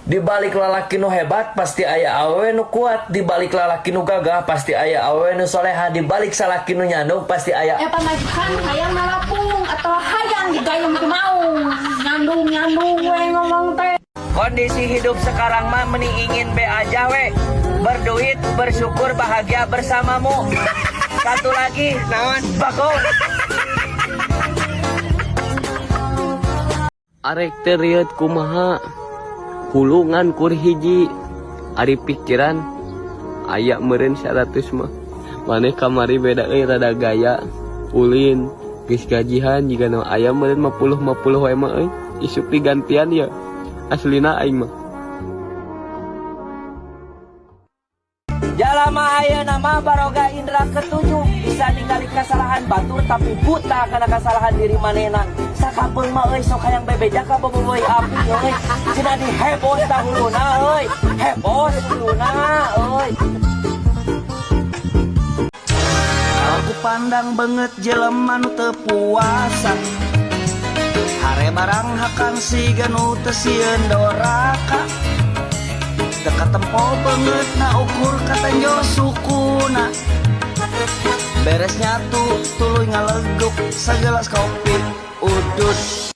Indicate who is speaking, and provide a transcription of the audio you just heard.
Speaker 1: Di balik lalaki nu hebat pasti aya awewe nu kuat, di balik lalaki nu gagah pasti aya awewe nu soleha, di balik salaki nu nyandung pasti aya
Speaker 2: Eh, pamajikan hayang nalapung atau hayang digayung ku maung. Nyandung nyandung we ngomong teh.
Speaker 1: Kondisi hidup sekarang mah meni ingin be aja we. Berduit, bersyukur, bahagia bersamamu. Satu lagi, naon? Bakong.
Speaker 3: Arek teh rieut kumaha, hulungan kur hiji, ari pikiran aya meureun 100 mah. Maneh kamari beda euy, rada gaya ulin geus gajihan, jiga nu aya meureun 50 50 wae mah euy, isuk digantian ya aslina aing mah.
Speaker 1: Jalama ayeuna mah baroga indra ketujuh, bisa ningali kesalahan batur tapi buta kana kesalahan diri manehna. Sakapeung mah euy, sok hayang bebeja ka boboiboy api euy. Cenah di hebos dahuluna euy. Hebos huluna euy.
Speaker 4: Aku pandang banget jelema nu teu puasa. Hare barang hakan siga nu teu sieun doraka. Teu katempo beungeut na ukur katenjo sukuna. Beres nyatu tuluy ngaleguk sagelas kopi udut.